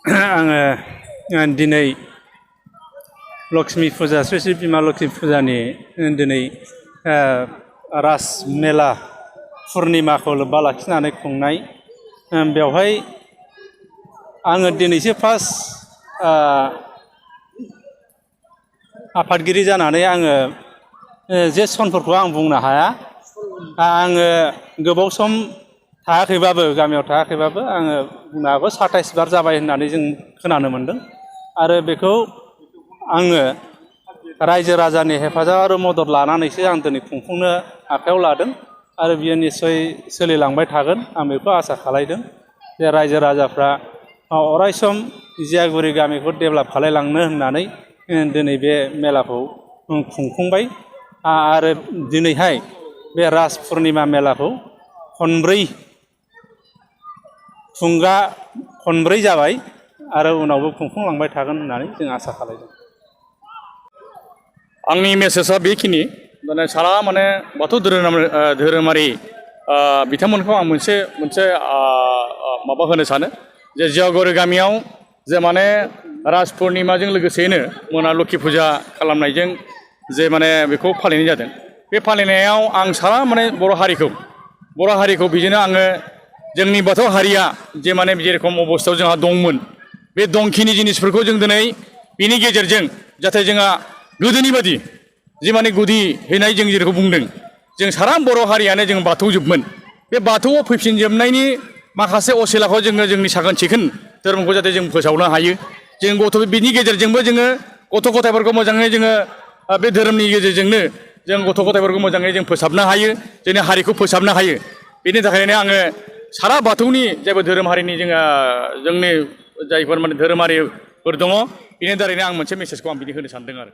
आङो दिनै लक्ष्मी फुजा श्री श्री बिमा लक्ष्मी फुजानि दिनै रास मेला पुर्निमाखौ लोब्बा लाखिनानै खुंनाय बेवहाय आङो दिनैसो फार्स्ट आफादगिरि जानानै आङो जे सनफोरखौ आं बुंनो हाया। आङो गोबाव सम थायाखैबाबो गामियाव थायाखैबाबो आङो बुंनो हागौ 27 बार जाबाय होननानै जों खोनानो मोन्दों आरो बेखौ आङो रायजो राजानि हेफाजाब आरो मदद लानानैसो आं दिनै खुंफुंनो आखायाव लादों आरो बियो निस्सय सोलिलांबाय थागोन आं बेखौ आसा खालायदों जे रायजो राजाफ्रा अरायसम जियागुरि गामिखौ डेभेलप खालायलांनो होननानै दिनै बे मेलाखौ खुंफुंबाय आरो दिनैहाय बे रास पुर्निमा मेलाखौ खनब्रै जाबाय आरो उनावबो खुंफुंलांबाय थागोन होननानै जों आसा खालायदों। आंनि मेसेजआ बेखिनि माने सारा माने बाथौ धोरोमारि बिथांमोनखौ आं मोनसे माबा होनो सानो जे जियागुरि गामियाव जे माने रास पुर्निमाजों लोगोसेयैनो मोना लोखि फुजा खालामनायजों जे माने बेखौ फालिनाय जादों। बे फालिनायाव आं सारा माने बर' हारिखौ बिदिनो आङो जोंनि बाथौ हारिया जे माने जेरखम अबस्थायाव जोंहा दंमोन बे दंखिनि जिनिसफोरखौ जों दिनै बिनि गेजेरजों जाहाथे जोंहा गोदोनि बादि जे माने गुदि हैनाय जों जेरखौ बुंदों जों सारा बर' हारियानो जों बाथौजोबमोन बे बाथौआव फैफिनजोबनायनि माखासे असिलाखौ जोङो जोंनि साखोन सिखोन धोरोमखौ जाहाथे जों फोसावनो हायो जों बिनि गेजेरजोंबो जोङो गथ' गथायफोरखौ मोजाङै जोङो बे धोरोमनि गेजेरजोंनो जों गथ' गथायफोरखौ मोजाङै जों फोसाबनो हायो जोंनि हारिखौ फोसाबनो हायो। बेनि थाखायनो आङो सारा बाथौनि जेबो धोरोम हारिनि जोंनि जायफोर माने धोरोमारिफोर दङ बेनि दारैनो आं मोनसे मेसेजखौ आं बिदि होनो सानदों आरो।